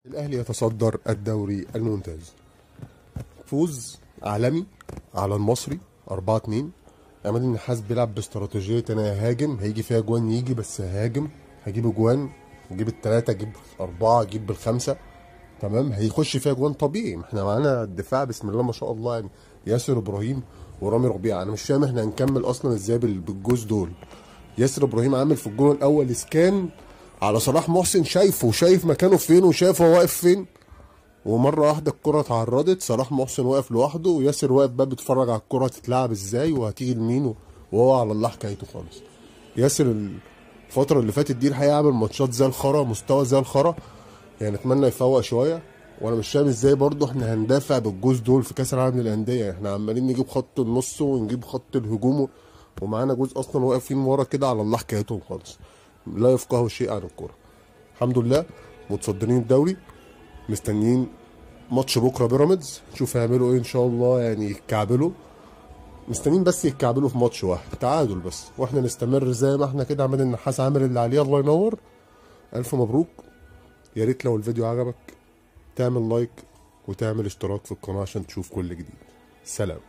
الأهلي يتصدر الدوري الممتاز. فوز عالمي على المصري 4-2. عماد النحاس بيلعب باستراتيجية أنا هاجم، هيجي فيها جوان يجي، بس هاجم، هجيب جوان، هجيب التلاتة، هجيب أربعة، هجيب بالخمسة، تمام. هيخش فيها جوان طبيعي، ما احنا معانا الدفاع بسم الله ما شاء الله، يعني ياسر إبراهيم ورامي ربيعة. أنا مش فاهم احنا هنكمل أصلا إزاي بالجوز دول. ياسر إبراهيم عامل في الجون الأول اسكان على صلاح محسن، شايفه، شايف مكانه فين وشايف هو واقف فين، ومرة واحدة الكره اتعرضت، صلاح محسن واقف لوحده وياسر واقف بقى بيتفرج على الكره هتتلعب ازاي وهتيجي لمين، وهو على الله حكايته خالص. ياسر الفترة اللي فاتت دي الحقيقة عامل ماتشات زي الخرا، مستوى زي الخرا، يعني اتمنى يفوق شوية. وانا مش فاهم ازاي برضه احنا هندافع بالجوز دول في كاس العالم للاندية، احنا عمالين نجيب خط النص ونجيب خط الهجوم، ومعانا جوز اصلا واقفين ورا كده على الله حكايتهم خالص، لا يفقهوا شيء عن الكورة. الحمد لله متصدرين الدوري، مستنيين ماتش بكره بيراميدز، نشوف هيعملوا ايه ان شاء الله، يعني يتكعبلوا، مستنيين بس يتكعبلوا في ماتش واحد تعادل بس، واحنا نستمر زي ما احنا كده. عماد النحاس عامل اللي عليه، الله ينور. الف مبروك. يا ريت لو الفيديو عجبك تعمل لايك وتعمل اشتراك في القناة عشان تشوف كل جديد. سلام.